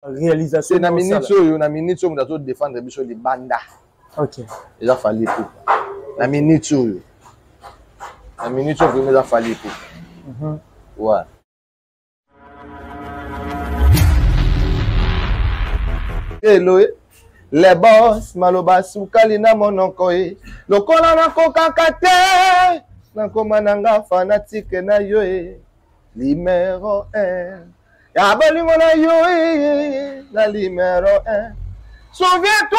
Réalisation na minute oyo, na minute oyo moto azo défendre biso libanda. OK. Eza Fally Ipupa. Na minute oyo. Na minute oyo vraiment eza Fally Ipupa. Ouais. Hello. Le boss maloba sukali na monoko e lokola nakokaka te nakoma na nga fanatike na yo e numero 1 ya bolingo na yo e na numero 1. Souviens-toi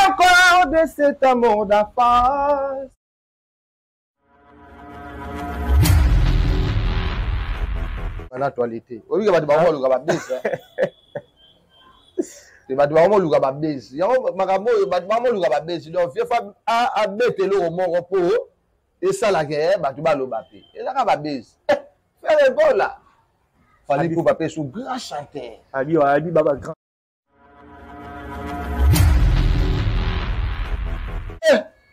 encore de cet amour d'enfance. Na actualité oyebika bato bango baluka babesa te, bato bango moluka babesi yango makambo oyo, bato bango moluka babesi. Donc fie fa abeta eloko moko mpo esalaka eh, bato baloba mpe ezaka babesi. Ferre Gola, Fally Ipupa mpe su grand chanteur. Abi abi baba grand.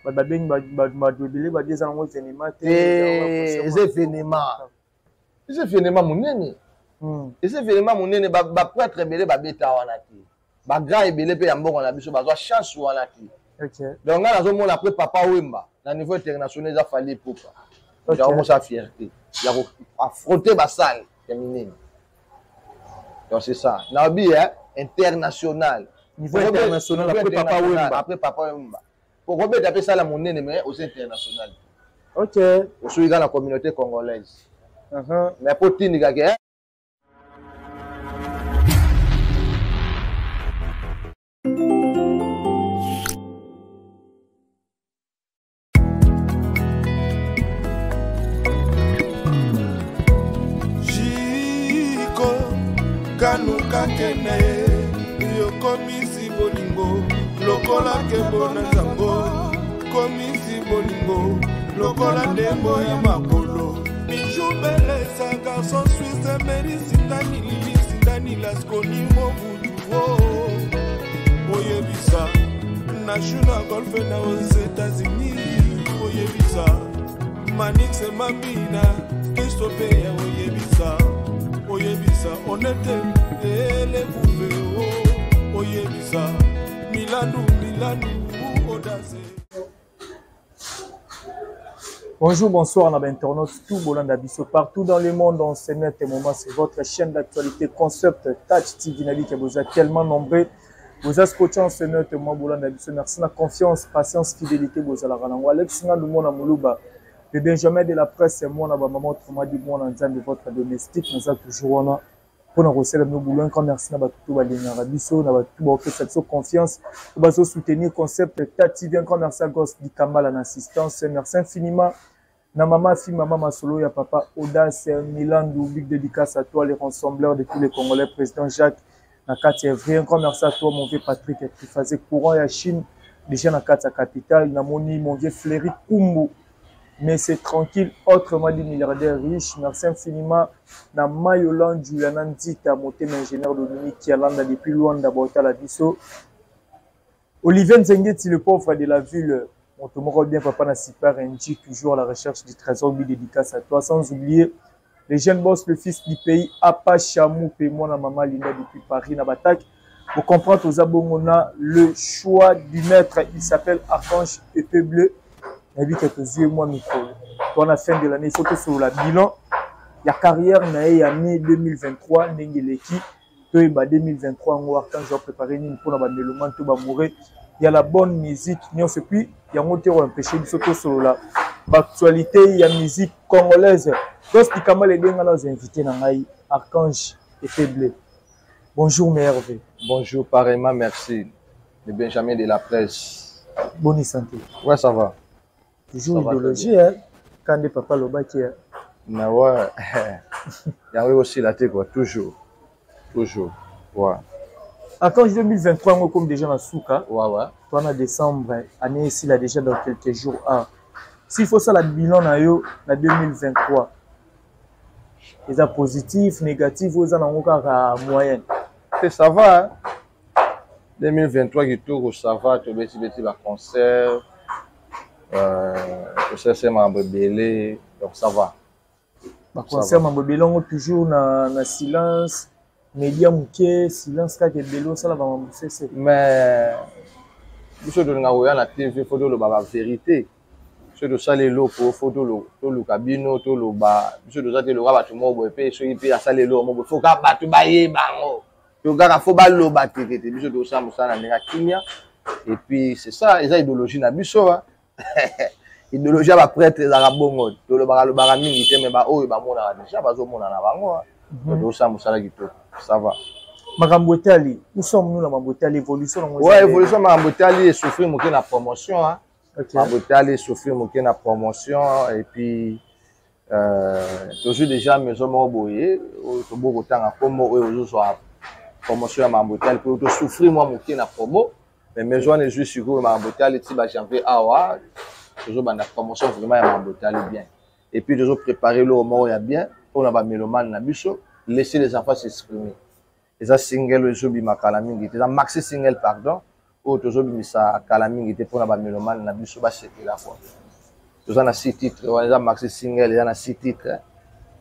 Bato babengi bato ebele babi eza nango événement te. Eza événement, eza événement monene, eza événement monene. Baprêtre ebele babeta wana te, bagrand ebele mpe ya mbongo na biso bazwa chance wana te. Donc ngai nazomona après Papa Wemba na niveau international eza Fally Ipupa. Yango mosa fierté ya koaffronter basale ya minene. Donc c'est ça nabi international. Niveau international après Papa Wemba. Après Papa Wemba okobeta mpe sala monene, mais oza international. Osoki kaka na communauté congolaise, mais po tindikake. Jiko kanuka kene yokomisi bolingo lokola kembo na nzango, komisi bolingo lokola ndembo ya makolo. Bijou Belesa, garçon suisse, Meri Sindani, Lili Sindani, Lasconi Mobutu, oh. Oyebisa Nashu na golfe na aux États-Unis, oyebisa Manix Mambina, Christophe, oyebisa, oyebisa Onete Elekuve, oh. Oyebisa Milandu, Milandu Odase. Bonjour, bonsoir, na internautes, tout bolanda biso partout dans le monde en ce net moment. C'est votre chaîne d'actualité Concept Touch TV Nabi qui vous a tellement nombreux. Vous avez scotché en ce net moment, bolanda biso. Merci na confiance, patience, fidélité, vous allez ranango. Alex Ngandu Mona Muluba, le Benjamin de la presse, moi na ba maman, autrement dit, moi na nzambe, votre domestique, nous a toujours wana mpona kosala bino boulot. Un grand merci na bato to balingaka biso, na bato to baopesa biso confiance, to bazosoutenir Concept Ta TV. Un grand merci à Gos Dikambala na assistance. Merci infiniment na mama fi mama masolo ya papa Audace Milandu. Big dédicace à toi, les rassembleurs de tous les Congolais, président Jacques na kati ya Evry. Un grand merci à toi, mon vieux Patrick qui faisait courant ya Chine déjà na kati ya capitale. Namoni mon vieux Fléry Kumbu, mais c'est tranquille, autrement dit milliardaire riche. Merci infiniment na Mayolan Juliana Nzita Motema, ingénieur Dominique Kialanda depuis Luanda, baotala biso. Olivier Nzengeti, le pauvre de la ville, moto moko bien, papa na Super NG, toujours à la recherche du trésor. Bi dédicace à toi, sans oublier les jeunes boss, le fils du pays, Apa Chamou, pe moi na mama Linda depuis Paris na Batak. Pour comprendre aux abongona le choix du maître, il s'appelle Archange Épée Bleu. Nayebi ke tozwi mwa mikolo to na fin de l'année, il faut tosolola bilan ya carrière na ye ya année 2023 ndenge eleki, toyeba 2023 yango Archange apréparé nini mpona bamélomane to bamoure ya la bonne musique nyonso. Puis yango te koempêche biso tosolola baactualité ya musique congolaise. Dos Dikambala ebenga na invité na ngai Archange Épée Bleu. Bonjour, Merve. Bonjour, pareillement, merci. Le Benjamin de la presse. Bonne santé. Ouais, ça va. Toujours Ça va. Idéologie, hein. Quand des papa lobaki, hein. Mais ouais, il y a aussi la tête, quoi, toujours. Toujours. Ouais. Archange, 2023, on comme déjà dans Souka. Ouais. Toi, en décembre, année ici, là, déjà dans quelques jours. Ah. S'il faut ça, la bilan, na yo, na 2023. Eza positif, négatif, oza nango kaka moyenne? Et ça va, hein? 2023 kitoko, ça va, tobeti beti ba concert, tosese makambo ebele, donc ça va. Baconcert, mambo ebele yango toujours na silence. Media moke, silence kaka ebele, osala bamabusese. Mais biso tolinga koya na TV, faut toloba bavérité. Soki tosali eloko, faut toluka bino toloba. Biso toza te loka bato moko boye mpe soki mpe asali eloko moko boye, faut kaka bato bayeba yango, to kaka faut baloba tete te. Biso tosala mosala na ndenge ya kimia, et puis c'est ça, eza idéologie na biso. Idéologie ya baprêtre ezalaka bongo, tolobaka lobaka mingi te, mais baoyo bamonaka déjà bazomona na bango. Tosala mosala kitoko, ça va. Makambo etali, nous sommes nous na makambo etali évolution nango? Ouais, évolution makambo etali esouffrir moke na promotion. Makambo etali esouffrir moke na promotion, et puis tozwi déjà maison moko boye oyo toboki kotanga nkombo, oyo ozozwa promotion ya makambo etali, mpo tosouffrir mwa moke na promo. Mais maison wana ezwi sikoyo makambo etali ti bajanvier awa, tozobanda promotion vraiment ya makambo etali bien. Et puis tozopréparer eloko moko ya bien mpona bamélomane na biso, Laisser les enfants s'exprimer. Eza single oyo ezobima kala mingi te, eza maxi single, pardon, oyo tozobimisa kala mingi te mpona bamélomane na biso basepela quoi. Toza na six titres wana, eza maxi single, eza na six titres,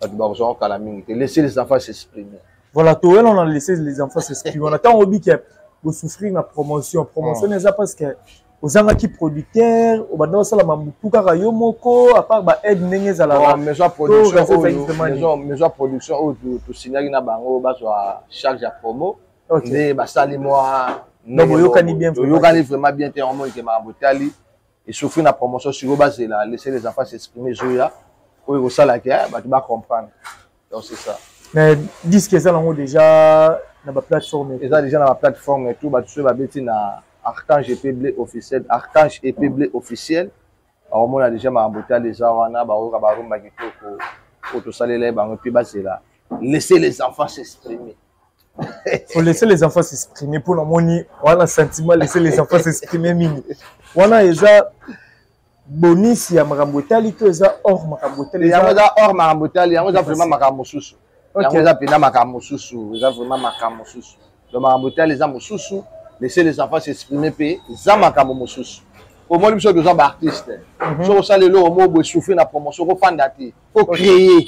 bato bakozwa kala mingi te, Laisser les enfants s'exprimer. Voilà, toyela na Laisser les enfants s'exprimer wana. Ntango obi ke bosouffrir na promotion, eza parce que ozangaki producteur, obanda osala mabutu kaka yo moko, à part baaide ndenge ezalaka? Maison production oyo, maison production oyo tosignaki na bango, bazwa charge ya promo, nde basali mwa Donc boyokani bien? Toyokani vraiment bien te. Yango monike makambo etali esouffrir na promotion. Sikoyo bazela Laisser les enfants s'exprimer ezoya, oyo ekosalaka bato bacomprendre. Donc c'est ça. Mais disque eza nango déjà na baplateforme? Eza déjà na baplateforme et tout. Bato soki babeti na Archange Epeble officiel, Archange Epeble officiel, bakomona déjà makambo etali eza wana, bakoyoka barumba kitoko oyo tosalela ye bango. Mpe bazela Laisser les enfants s'exprimer. Faut laisser les enfants s'exprimer. Mpo namoni wana sentiment Laisser les enfants s'exprimer mingi wana, eza bonisi ya makambo etali to eza hors makambo etali? Yango eza hors makambo etali, yango eza vraiment makambo mosusu. Yango eza mpenza makambo mosusu, eza vraiment makambo mosusu. Donc makambo etali eza mosusu, Laisser les enfants s'exprimer mpe eza makambo mosusu. Omoni, biso toza baartiste, soki osala eloko moko boye, souffrir na promotion, okofanda te, faut créer.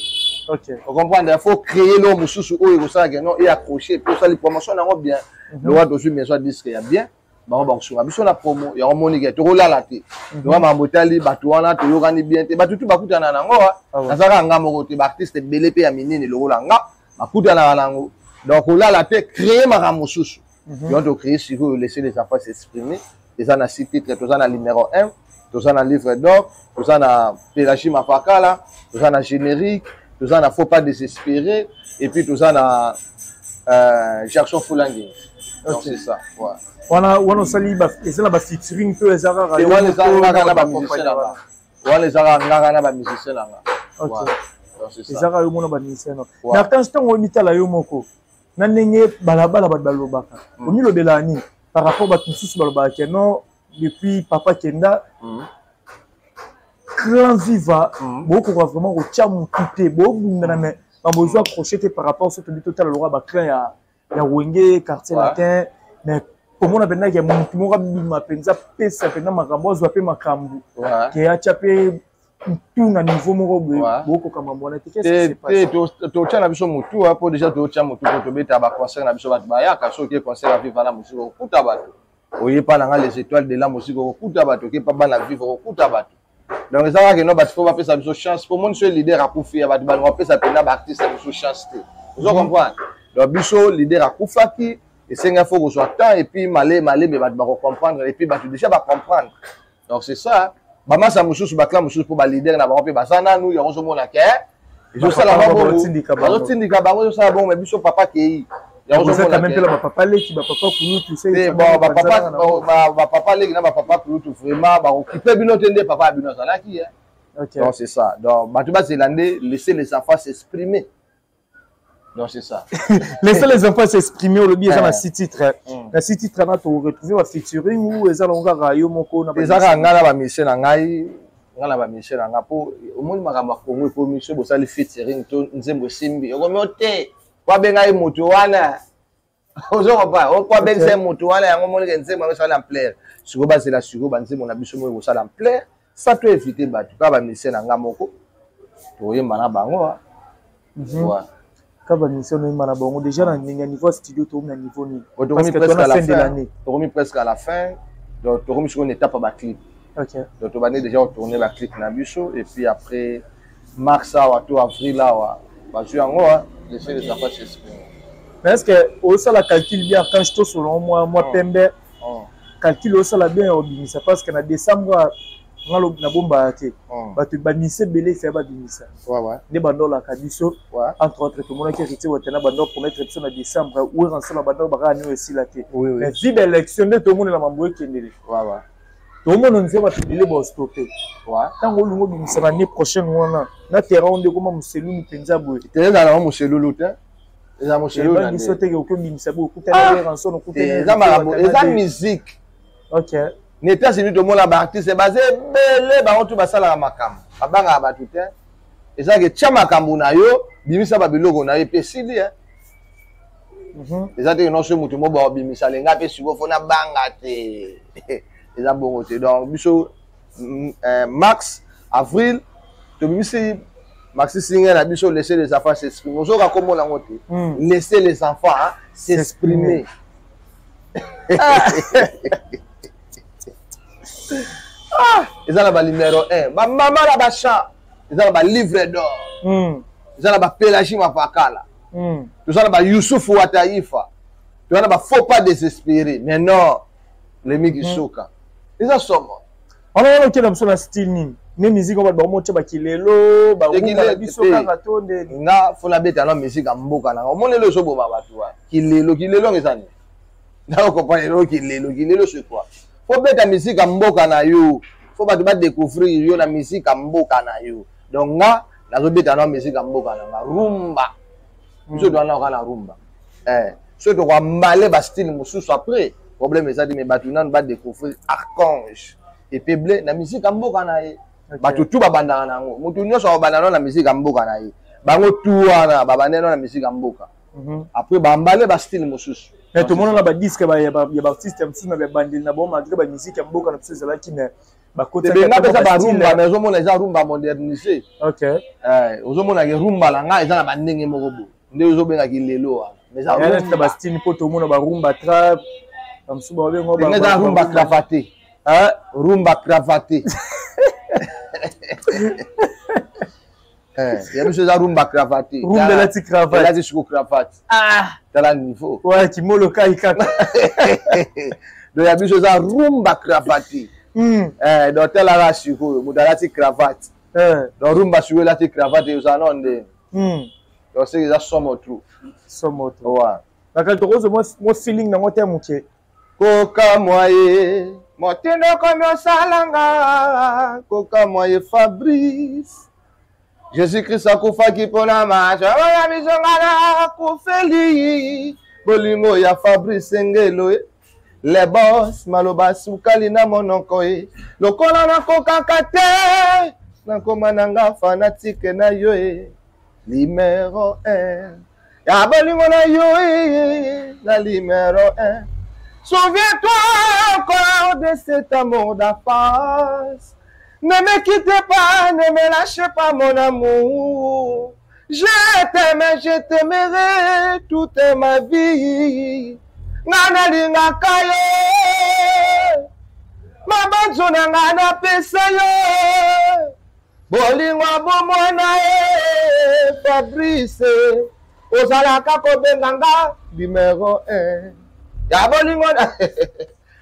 Ocomprendre? Faut créer eloko mosusu oyo ekosalaka non e accrocher, mpe osali promotion yango bien. Lokola tozwi maison ya disque ya bien, bango bakosunga biso na promo. Yango monike tokolala te. Lokola makambo etali bato wana, toyokani bien te. Bato tu bakutana nango, naza kaka nga moko te, baartiste ebele mpe ya minene lokola nga bakutanaka nango. Donc kolala te, créer makambo mosusu. Yango tocréer sikoyo Laisser les enfants s'exprimer, eza na six titre. Toza na numéro 1, toza na livre d'or, toza na Pélagie Mapakala, toza na générique, toza na Faut pas désespérer, et puis toza na Jackson Fulangi. Donc c'est ça, ouais. Wana wana osali, eza na bafeaturing to eza kaka? Wana eza ngaka na bamusicien na nga, wana eza kaka ngaka na bamusicien na nga. Eza kaka yo mona bamusicien no na artange. Ntango omitala yo moko na ndenge balabala bato balobaka, omilobelaka nini par rapport bato mosusu balobaka ke non, depuis papa kenda clan Viva, bokoka vraiment kotia motu te, bobundana, mais bozwa accroché te par rapport so tobi totala lokola baclan ya Wenge, Quartier Latin, mais komona mpenza ke motu moko abima mpenza, pesa mpenza makambo, azwa mpe makambo ke atya mpe mutu na niveau moko boye, bokoka mambo wana te? Te, totya na biso motu mpo déjà totya motu mpo tobeta baconcert na biso, bato bayaka. Soki concert ya Viva na mosika, okokuta bato. Oyepa na nga Les Étoiles de la mosika, okokuta bato. Okepa bana Vive, okokuta bato. Donc eza kaka keno bato faut bapesa biso chance, po moni so leader akufi ya bato, balinga bapesa mpenza baartiste ya biso chance te. Ozo comprendre? Donc biso leader akufaki, esenga faut kozwa temps, et puis male malembe bato bakocomprendre, et puis bato déjà bacomprendre. Donc c'est ça. Bamasa mosusu, baclan mosusu, mpo baleader na bango mpe baza nanu, yango ozomona ke ezosala bongo, bazotindika bango, ezosala bongo. Mais biso papa kei. Bapapa leki, bapapa kulutu? Bapapa leki na bapapa kulutu vraiment bakokipe bino te nde papa ya bino azalaki. Donc c'est ça. Donc bato bazela nde Laisser les enfants s'exprimer. Donc c'est ça. Laissez les enfants s'exprimer, olobi eza na six titres. Na six titres na toretrouve ba featuring ou eza nango kaka yo moko na? Eza kaka ngai na bamusicien na ngai, ngai na bamusicien na ngai, mpo omoni makambo ya Kongo ekomi, so bosali featuring to nzembo esimbi, ekomi o te po abenga ye moto wana. Ozo comprendre? O po abengisa ye moto wana. Yango omonike nzembo yango esali ampleur. Sikoyo bazela sikoyo banzembo na biso moko ekosala ampleur, sans to éviter bato, kaka bamusicien na ngai moko tokoyemba na bango. Ka bamission noyemba na bango déjà na ndenge ya niveau ya studio, tokomi na niveau nini? Tokomi presque à la fin, tokomi presque à la fin. Donc tokomi sikoyo na étape ya baclip. Donc tobandi déjà kotourne baclip na biso et puis après mars awa to avril awa bazwi yango, laisser les enfants s'exprimer. Mais est ce que osala calcul bien quand je tosolo mwa pembe calcul osala bien ya obimisa? Parce que na décembre nga nabombaka te, bato bamisa ebele efe babimisa nde bandolaka biso. Entre autres, tomonaki Héritier Watana bando promettre biso na décembre, Werrason bando bakaka nio esila te. Mais vi baélection nde tomonela mambo ekendele, tomona nzela bato ebele bastoppe. Ntango olingi obimisa na année prochaine wana na terrain nde ekoma moselulu mpenza boye. Te, ezala nango moselulu te, eza moselulu. Ebangi teke okoki obimisa boye, okutani Werrason, okutani Eza makambo, eza musique. Na États-Unis tomona baartiste baza ebele, bango tu basalaka makambo, babangaka bato te. Ezalaka tia makambo na yo, bimisa babiloko na yo epe esili. Eza te nyonso moto mo baobimisa lenga mpe sikoyo fo nabanga te, eza bongo te. Donc biso mars avril tobimisi maxi single na biso, Laisser les enfants s'exprimer. Ozoka kombo nango te, Laisser les enfants s'exprimer. Ah, eza na banumero 1, bamama na bachamp, eza na balivre d'or, eza na bapélagie mapakala, toza na bayusufu wa taifa, toza na bafaux pas désespéré. Mais non, lemiki suka eza somo. Wana okenda biso na style nini? Ne musique oyo bato bakomotia bakilelo barumba na biso kaka to nde? Nga fo nabeta na musique ya mboka nanga. Omoni elo ezoboma bato wa kilelo. Kilelo eza nini? Nakokomprendre elo kilelo. Kilelo, c'est quoi? Fo beta musique ya mboka na yo, fo bato badécouvrir yo na musique ya mboka na yo. Donc nga nazobeta na musique ya mboka na nga, rumba. Biso towana kaka na rumba. Soki tokoambale bastyle mosusu après, problème eza te. Mais bato nanu badécouvrir Archange Epeble na musique ya mboka na ye. Bato tu babandaka na yango, motu nyonso akobanda nano na musique ya mboka na ye. Bango tu wana babanda nano na musique ya mboka, après bambale bastyle mosusu. Mais tomona na badisque ya baartiste ya mosusu na babandeli na bango, malgré bamusique ya mboka na biso ezalaki, mais Benga mpe eza barumba, mais ozomona eza rumba modernisé. Ozomonake rumba na ngai eza na bandenge moko boye nde ozobengaki lelo wana. Mais eza bastyle mpo tomona barumba trap, bamosusu babengo eza rumba cravate, rumba cravate. Ya biso eza rumba cravate. Rumba elati cravate. Elati siko cravate. Tala niveau. Ouais, kimolo kai kaka. Donc ya biso eza rumba cravate. Donc talaka sikoyo moto alati cravate. Donc rumba sikoyo elati cravate, ozala nao ndeni. Donc seke eza somo trop. Somo trop. Ouais. Bakali tokozwa mwa feeling nango te moke. Kokamwa ye motindo komi osalanga, kokamwa ye Fabrice. Jésus Christ akufaki mpona maso ya biso, nga nakufeli bolingo ya Fabrice Ngelo ye le boss. Maloba sukali na monoko ye lokola nakokaka te, nakoma nanga fanatique na yo ye numéro 1 ya bolingo na yo ye na numéro 1. Souviens-toi encore de cet amour d'enfance. Ne me quitte pas, ne me lâche pas, mon amour. Je t'aime, je t'aimerai toute ma vie. Nga nalingaka yo, mabanzo na nga napesa yo, bolingo ya bomwana ye Fabrice. Ozalaka kobenga nga numéro 1 ya bolingo na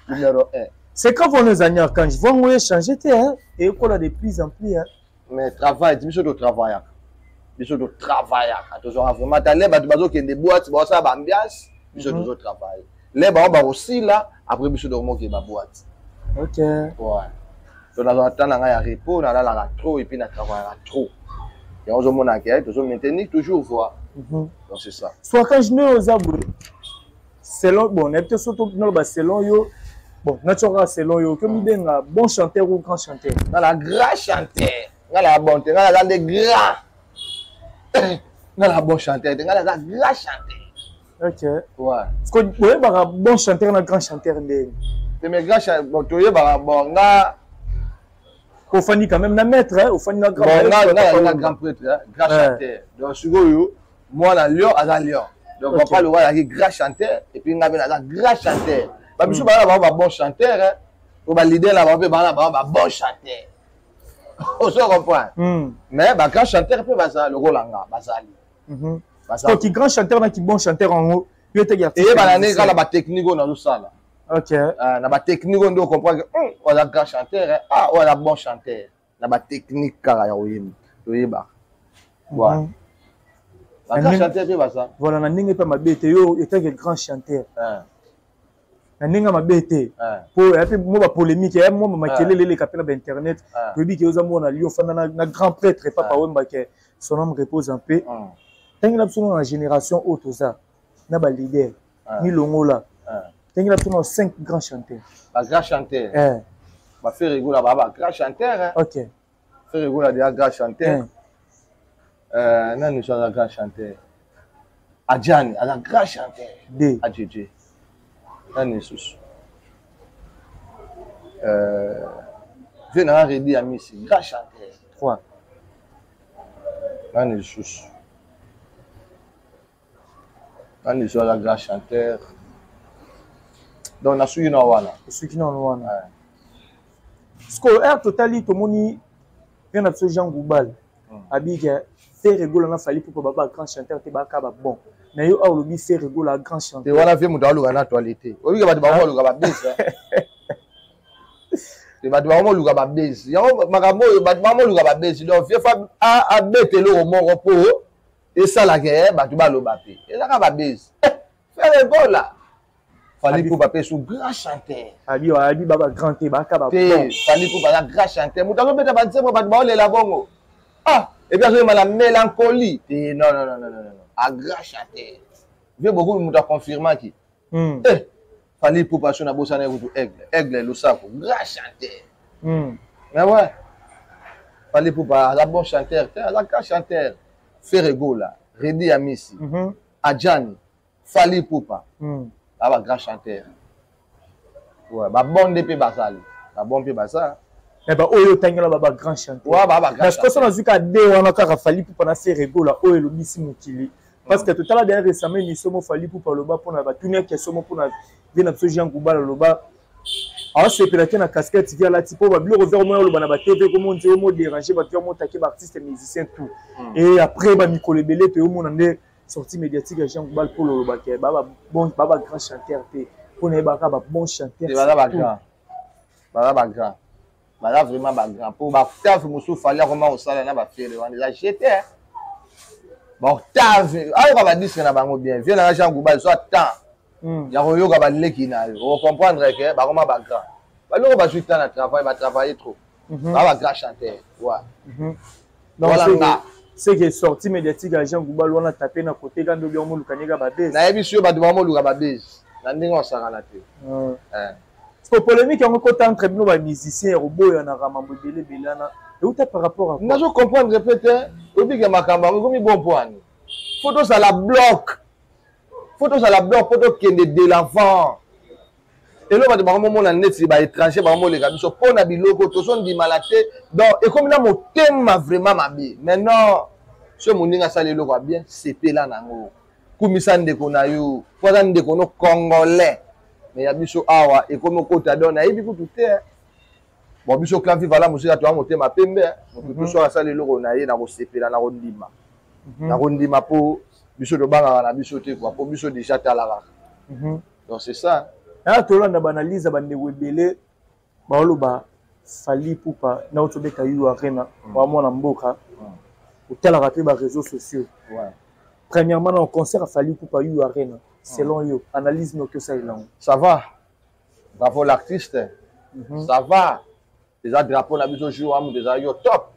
numéro 1. C'est quand on les années quand je vois moi changer te, hein, et quoi de plus en plus, hein. Mais travail, biso totravaillaka, biso totravaillaka, tozwaka vraiment ta le bato bazokende boîte, baosala baambiance, biso tozotravaille le bango bakosila, après biso tokomokende baboîte. Ouais, donc nazwaka temps na ngai ya repos, nalalaka trop et puis natravaillaka trop. Yango ozomonaka tozo maintenir toujours voix. Donc c'est ça. Soit quand je ne oza boye, selon, bon, nayebi te so naloba selon yo, bon, naturellement selon yo, okomi benga bon chanteur ou grand chanteur? Nga na grand chanteur, nga na bon te, nga naza nde grand. Nga na bon chanteur te, nga naza grand chanteur. Ouais. Parce que oyebaka bon chanteur na grand chanteur ndenge? Te, mais grand chanteur, bon, toyebaka, bon, nga ofandi quand même na maître, ofandi na grand. Bon, nga nga na grand prêtre, grand chanteur. Donc sikoyo Mwana lion aza lion. Donc papa Lewa azalaki grand chanteur et puis ngai mpe naza grand chanteur. Babiso baza na bango ba bon chanteur, hein. Po ba leader na bango mpe baza na bango ba bon chanteur. Ozo comprendre? Mais ba grand chanteur mpe baza lokola nga, bazali. Baza. Ki grand chanteur na ki bon chanteur yango, yo eteki artiste. Eyebana ndenge kaka na ba technique oyo nazosala. Na ba technique oyo nde ocomprendre que oyo aza grand chanteur, hein. Ah, oyo aza bon chanteur. Na ba technique kaka ya koyemba, toyebaka. Voilà. Ba grand chanteur mpe baza. Voilà, na ndenge mpe mabe te, yo etaki grand chanteur. Na ndenge mabe te. Po ya pe mo ba polémique, ya mo makelele eleka pe na ba internet. Toyebi ke oza mwana Lyon, fanda na grand prêtre Papa Wemba ke son âme repose en paix. Tangi na biso na génération oyo toza na ba leader milongola. Tangi na biso na 5 grands chanteurs. Ba grands chanteurs. Ba Ferre Gola ba ba grands chanteurs, hein. Ferre Gola déjà grand chanteur. Nani so aza grand chanteur? Adjani aza grand chanteur. D. Adjedje. Nani lisusu? Vieux na Redi Amisi, grand chanteur. 3. Nani lisusu? Nani lisusu aza grand chanteur? Donc nasuki na wana. Osuki na wana. Sikoyo heure totali tomoni mpe na biso Jean Goubal abika Ferre Gola na Fally Ipupa ba ba grand chanteur te baka ba bon na yo awa olobi Ferre Gola grand chanteur te wana vie moto aluka na actualité oyebika bato bango baluka babese te bato bango moluka babese yango makambo oyo bato bango moluka babese donc vie fa abeta eloko moko mpo esalaka bato baloba mpe ezaka babese. Ferre Gola Fally Ipupa mpe su grand chanteur. Abi abi baba grand te baka ba bon. Fally Ipupa aza grand chanteur. Moto azobeta ba nzembo bato baolela bongo. Ah, et puis azoyemba la mélancolie. Te non non non non non. A grand chanteur. Vieux beaucoup moto aconfirmaki. Eh, Fally Ipupa so na bosana ye kutu aigle, aigle losako, grand chanteur. Mais ouais. Fally Ipupa aza bon chanteur te, aza grand chanteur. Ferre Gola, Reddy Amisi, Adjani, Fally Ipupa. Ba ba grand chanteur. Ouais, ba bon nde pe bazali. Ba bon pe baza. Mais ba oyo tangela ba ba grand chanteur. Ouais, ba ba grand. Mais ce que nazwi ka de wana kaka Fally Ipupa na Ferre Gola oyo elobisi mokili. Parce que totala d'ailleurs récemment émission mo Fally Ipupa loba pona ba tuni question mo pona vie na biso Jean Goubal loba asepela te na casquette vie alati mpo babiloko vert omona oloba na ba TV komo nzeo mo déranger bato ya motake ba artiste musicien tout. Et après ba mikolo ebele toyomona nde sortie médiatique ya Jean Goubal pour loloba ke ba ba bon ba ba grand chanteur te pour na ba ba bon chanteur. Baza ba grand. Baza ba grand. Baza vraiment ba grand pour ba octave mosusu Fally akoma kosala na ba Ferre wana eza jeté. Ba octave ayoka ba disque na bango bien. Vieux na Jean Goubal soit temps ya koyoka ba leki na yo. O comprendre que bakoma ba grand. Baloko bazwi temps na travail, ba travailler trop. Ba ba grand chanteur. Ouais. Donc, voilà nga. C'est que sortie médiatique ya Jean Goubal wana tapé na côté quand ndobi omoluka neka ba base. Nayebi sur bato bamoluka ba base. Na ndenge osakana te. Parce que polémique yango kota entre bino ba musiciens ya koboya na mambo ebele ebele wana. Euta par rapport à quoi? Nazo comprendre peut te obike makambo yango ekomi bon po ani. Faut tozala bloc. Faut tozala bloc po tokende de l'avant. Eloko bato bakomomona neti ba étranger bakomoleka biso mpo na biloko tozondimana te. Donc ekomi na motema vraiment mabe. Maintenant so moninga asali eloko ya bien, sepela nango. Kumisa ndeko na yo, po aza ndeko no congolais. Mais ya biso awa ekomi okota donc nayebi kutu te. Bon biso clan Viva la musique toa motema pembe, moto tout soki asali eloko na ye na kosepela na kondima. Na kondima po biso tobangaka na biso te quoi, po biso déjà tala kaka. Donc c'est ça. Ah, tolanda ba analyse ba ndeko ebele baoloba Fally Ipupa na otobeta U Arena wa mwana mboka. Otalaka pe ba réseaux sociaux. Premièrement na concert Fally Ipupa U Arena selon yo analyse no que ça elango. Ça va. Bravo l'artiste. Ça va. Déjà drapeau na biso jour amu déjà yo top.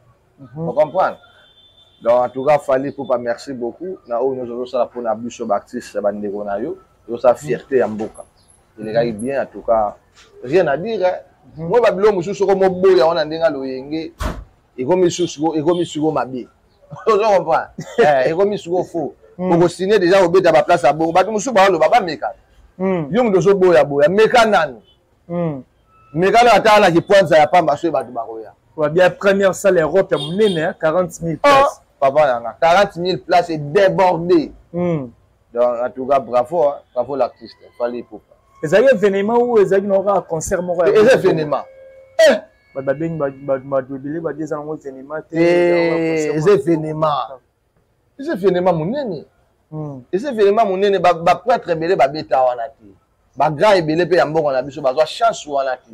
Vous comprenez? Donc en tout cas Fally Ipupa merci beaucoup na oyo nyonso ozosala mpona biso ba artiste ba ndeko na yo. Oza fierté ya mboka. Elekaki bien en tout cas. Rien à dire. Hein. Moi ba bilo mosusu soko moboya wana ndenge loyenge ekomi susu ekomi suko mabe. Ozo comprendre? Ekomi suko faux. Oko signer déjà obeta ba place ya bongo. Bato mosusu baloba ba meka. Yo moto ozoboya boya meka nanu. Meka nanu ata na kipoanza ya pamba soki bato bakoya. Wa bien première salle Europe ya monene, hein, 40 000 places. Papa nanga 40 000 places et débordé. Donc en tout cas bravo, hein, bravo l'artiste Fally Ipupa. Ezalaki événement ou ezalaki na kaka concert moko? Eza événement. Eh! Bato babengi bato ebele, badi eza nango événement te. Eza événement, eza événement monene. Eza événement monene. Baprêtre ebele babeta wana te, bagrand ebele mpe ya mboka na biso bazwa chance wana te.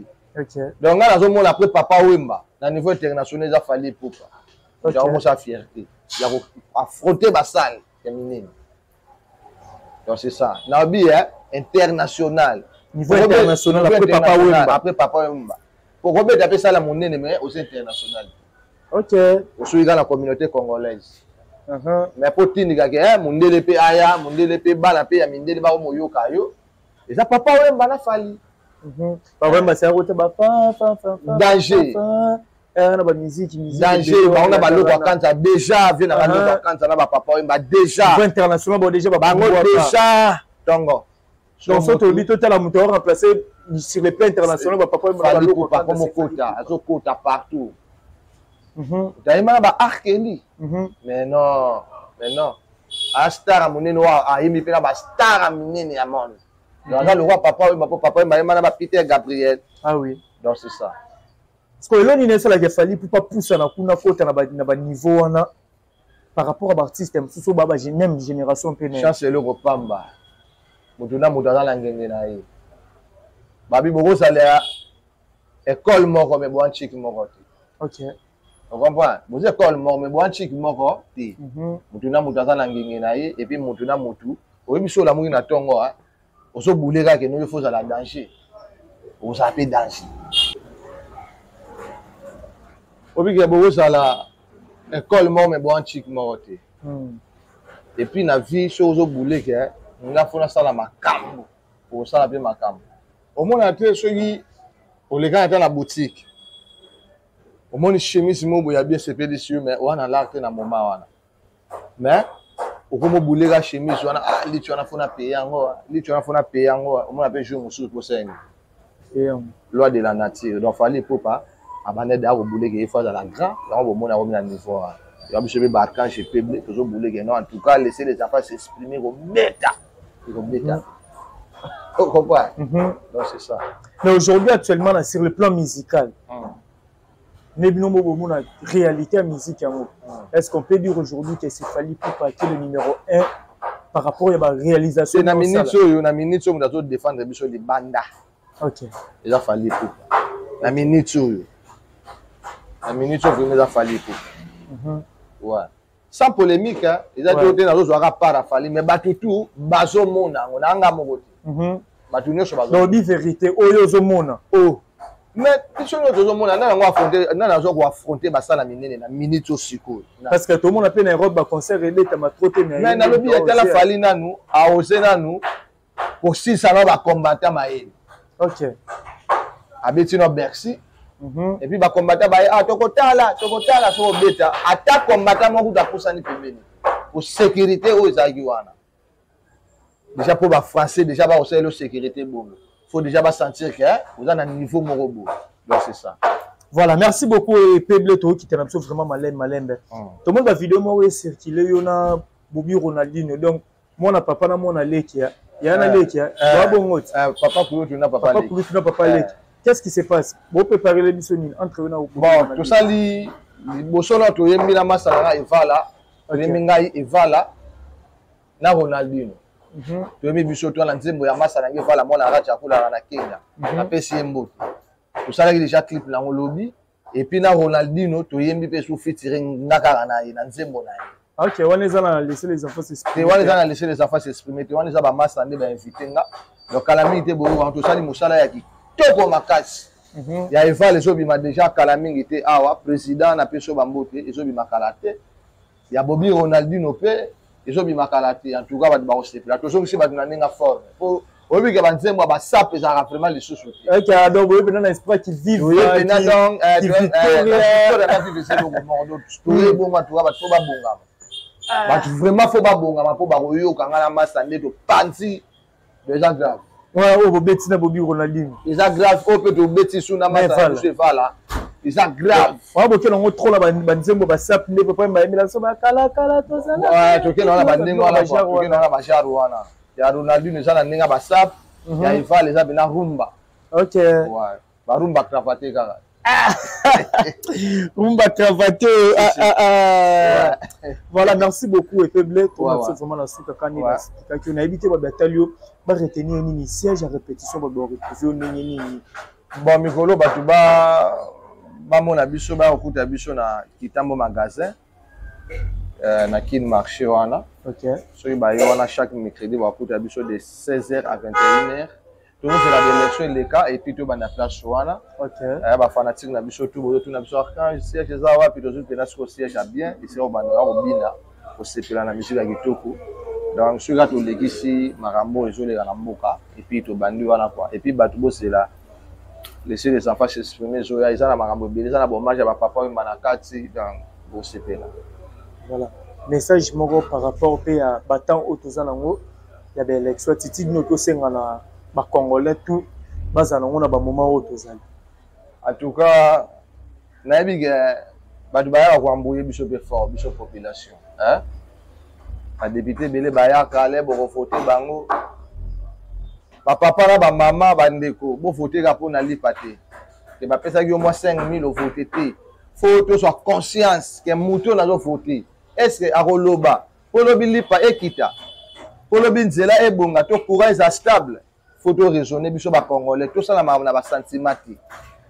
Donc ngai nazomona après Papa Wemba na niveau international, eza Fally Ipupa. Yango fierté ya koaffronter basale ya minene. Donc c'est ça, nabi international. Niveau international après Papa Wemba. Après Papa Wemba, okobeta mpe sala monene, mais aussi international. Osoki kaka na communauté congolaise. Mais po tindikaki mondele mpe aya, mondele mpe, bana mpe ya mindele bakomoyoka yo, eza Papa Wemba na Fally. Papa Wemba seyako te ba danger. Na bamusique. Danger, bango na baloko ya Kanza déjà vie na baloko ya Kanza na bapapa Wemba déjà. Niveau international bo déjà. Bango déjà ntongo. Donc so tolobi totala moto aremplace sur le plan international bapapa Wemba. Fally Ipupa komokota, azokota partout. Tayemba na ba Arkeli, mais non, mais non, astar ya monene oyo ayembi mpe na bastar ya minene ya monde. Donc aza lokwa Papa Wemba, mpo Papa Wemba ayemba na ba Peter Gabriel. Ah oui. Donc c'est ça. Parce que eloni nini esalaka Fally Ipupa pusana kuna, kota na baniveau wana par rapport à baartiste mosusu oyo baa même génération mpe? Chance, eloko pamba. Moto na moto aza na ngenge na ye. Babi bokozala école moko, mais boa ntiki moko te. Ocomprendre? Boza école moko, mais boa ntiki moko te. Moto na moto aza na ngenge na ye. Et puis moto na motu oyebi so olamuki na ntongo, ozobule kaka enoki, faut ozala danger, ozala mpe danger. Obike bokozala école moko, mais boa ntiki moko te. Et puis na vie, soki ozobule ke nga faut nasala makambo, okosala mpe makambo. Omona te, soki olekani ata na boutique, omoni chemise moko boye ya bien, sepelisi yo, mais wana lar te na moment wana, mais okomobuleka chemise wana: ah, liti wana faut na paye yango, liti wana faut na paye yango. Omona mpe jour mosusu mposa nini? Loi de la nature. Donc Fally Ipupa abanda da kobuleka, ye faut azala grand. Yango bomona akomi na niveau wana. Yango biso mpe baarchange peble tozobuleka. Non, en tout cas, laisser les enfants s'exprimer, kobeta ekobeta, comprendre? Donc c'est ça. Mais aujourd'hui, actuellement, là, sur le plan musical, ne bino mo bomona réalité ya musique yango, est-ce qu'on peut dire aujourd'hui que c'est Fally Ipupa qui est le numéro 1 par rapport ya baréalisation? Na minute oyo, na minute oyo, moto azodéfendre biso libanda eza Fally Ipupa. Na minute oyo, na minute oyo, vraiment eza Fally Ipupa. Ouais, sans polémique, eza te te nazozwaka part ya Fally, mais bato tu bazomona yango na nga moko te, bato nyonso. Bazo vérité oyo ozomona. Oh, mais biso nyonso tozomona nani yango affronte, nani aza koaffronte basala minene na minute oyo sikoyo. Parce que tomona mpe na Europe baconcert ebetama trop te. Mais nalobi, etala Fally nanu aose nanu kosilisa na bacombattant mayele. Abeti no Bercy et puis bacombattant baye: ah, tokotala, tokotala. Soki obeta, ata combattant moko kuta apusani pembeni po sécurité oyo ezalaki wana déjà, mpo bafrançais déjà bakosalela sécurité bongo, faut déjà basentir ke oza na niveau moko boye. Donc c'est ça. Voilà, merci beaucoup. Epeble, tokokita na biso vraiment malembe malembe. Tomoni bavideo moko ecircule, yo na Bobi Ronaldinho, donc mwana papa na mwana leki, ya ya na leki ya bongo ti. Papa kulutu na papa. Papa kulutu na papa leki, qu'est-ce qui se passe? Bopréparele biso nini entre yo na? Bon, tosali liboso na toyembi na masala na Evala, toyembi ngai, Evala na Ronaldino. Toyembi biso to na nzembo ya masala ngai Evala, mwana Racha akulaka na Kenya. Napesi ye mbote. Tosalaki déjà clip nango lobi. Et puis na Ronaldino toyembi mpe su featuring, nga kaka na ye na nzembo na ye. Ok, wana eza na laisser les enfants s'exprimer? Te, wana eza na laisser les enfants s'exprimer te. Wana eza bamasa nde bainvite nga. Donc kala mingi te boyoka, tosali mosala ya kitoko makasi. Ya Eval ezobima déjà kala mingi te awa. Président napesi yo bambote, ezobima kala te. Ya Bobi Ronaldino mpe ezobima kala te. En tout cas bato bakosepela, tozongisi bato na ndenge forme, po oyebi ke banzembo ya basape ezalaka vraiment lisusu te. Ok, donc boyebi mpena na esprit qui vive. Oye mpena, donc Victoria na vive eza eloko moko. Donc toye bongo. En tout cas bato faut babongama, bato vraiment faut babongama, mpo bakoyoka nga na masa nde topanzi. Eza grave. Oyo bobeti na Bobi Ronaldinho? Eza grave. Oyo mpe tobeti su na masa na biso Evala. Eza grave. Wana bokenda yango trop na banzembo basap nde papa bayembela biso bakalakala tozala. Tokenda wana bandenge wana, tokenda wana bajare wana ya Ronaldinho eza na ndenge ya basap ya Eval, eza mpena rumba. Barumba cravate kaka. Rumba cravate. Ah, ah, ah. Voilà, merci beaucoup, Epeble. Toza vraiment na suka kani basikaki nayebi te bato batali yo baretenir nini, siège ya répétition bato baretrouve yo ndenge nini? Bon, mikolo bato bamona biso, bakokuta biso na Kitambo magasin na Kin marché wana. Soki baye wana, chaque mercredi bakokuta biso de 16h à 21h. Tozozela baélection eleka et puis tobanda place wana. Bafanatike na biso tu bozotuna biso: "Archange, siège eza wapi?" Tozwi mpena siko siège ya bien, esika kobandaka kobina, kosepela na musique ya kitoko. Donc soki kaka tolekisi makambo oyo ezoleka na mboka et puis tobandi wana quoi. Et puis bato bosela "Laisser les enfants s'exprimer" ezoya, eza na makambo ebele, eza na bahommage ya bapapa oyo na kati, donc bosepela. Voilà, message moko par rapport mpe ya batemps oyo toza nango ya baélection, attitude nini okosenga na bacongolais tout bazala nango na bamoment oyo tozali? En tout cas, nayebi ke bato bayaka koambuye biso mpe fort, biso population, hein? Badéputé ebele bayaka ale, bokovote bango. Bapapa na bamama, bandeko, bovoteka mpona lipa te, ke bapesaki yo mwa 5000 ovote te. Faut tozwa conscience ke motu oyo nazovote, est-ce akoloba mpo lobi lipa ekita, mpo lobi nzela ebonga to courant eza stable? Faut to raisonner, biso bacongolais tosala makambo na basentiment te,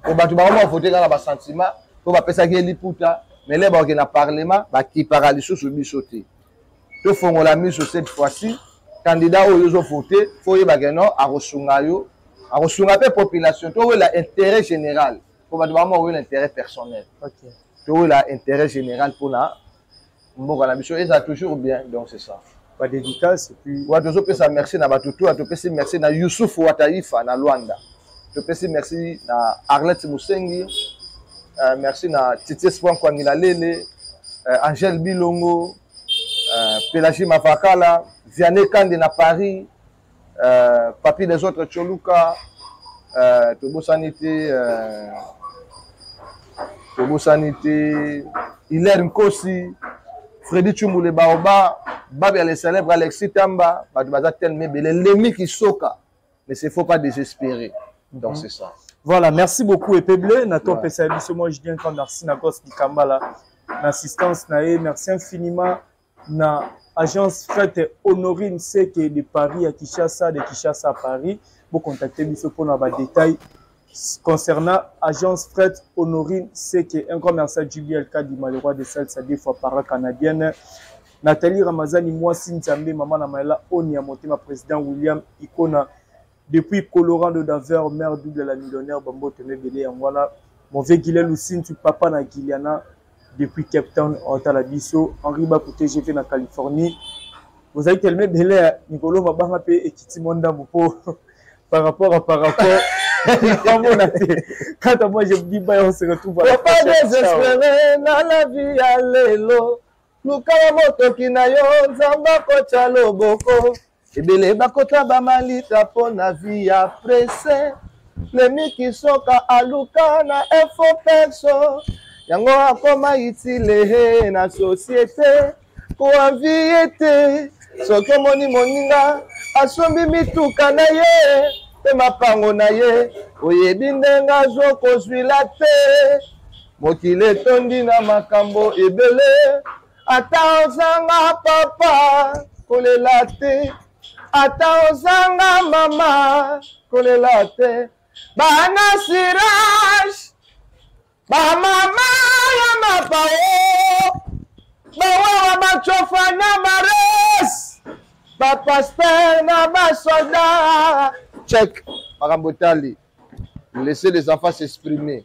po bato bango bavote kaka na basentiment mpo bapesaki ye liputa. Mais le bakokende na parlement, bakipaka lisusu biso te. Tofongola miso. Cette fois-ci, candidat oyo ozovote, faut oyebake no akosunga yo, akosunga mpe population. Towela intérêt général, po bato bango bakowela intérêt personnel. Towela intérêt général mpona mboka na biso eza toujours bien. Donc c'est ça. Badédicace et puis. Wa, tozopesa merci na bato to. Topesi merci na Yusuf Wataifa na Lwanda, topesi merci na Arlette Musengi, merci na Titie Spon Kwangila Lele, Angèle Bilongo, Pélagie Mavakala, Vianney Kande na Paris, Papi des autres Choluka, tobosani te, tobosani te Hilaire Nkosi, Fredi Chumbule Baoba, Babia le célèbre, Alexis Tamba. Bato baza tellement ebele, Lemi Kisoka, mais c'est faut pas désespérer. Donc c'est ça. Voilà, merci beaucoup, Epeble. Na to pesa biso, moi je dis un grand merci na Gos Dikambala na assistance na ye. Merci infiniment na agence fret Honorine Seke de Paris à Kinshasa, de Kinshasa à Paris. Vous contactez biso pour ba détail concernant agence fret Honorine Seke. Un grand merci à Juliel Kadima, le roi de salsa deux fois par la canadienne. Nathalie Ramazani, mwasi Nzambe, maman na Maela Onia Motema, président William Ikona depuis Colorado Denver, mère double la millionnaire Bambo Temebele Yangwana, mon vieux Guilel Lusintu, papa na Giliana depuis Cape Town, Otala biso, Henri Bakou TGV na Californie. Vous avez tellement ebele, Nicolo mabanga mpe ekiti mwa ndambo mpo par rapport amona te. Quant à moi, je vous dis bye, on se retrouve à la Faut pas prochaine. Ciao. Désespérer na la vie ya lelo. Lukala motoki na yo, Nzambe akotya loboko. Ebele bakota bamalita mpo na vie ya presse. Lemiki soka aluka na info perso yango akoma utile na société. Koenvier te soki omoni moninga asombi mituka na ye mpe mapango na ye, oyebi ndenge azokozwila te. Mokili etondi na makambo ebele. Ata ozanga papa, kolela te. Ata ozanga mama, kolela te. Bana sirage, bamama ya mapao, bawawa, bacofa na mares, bapasteur na basoldat, check makambo etali "Laissez les enfants s'exprimer".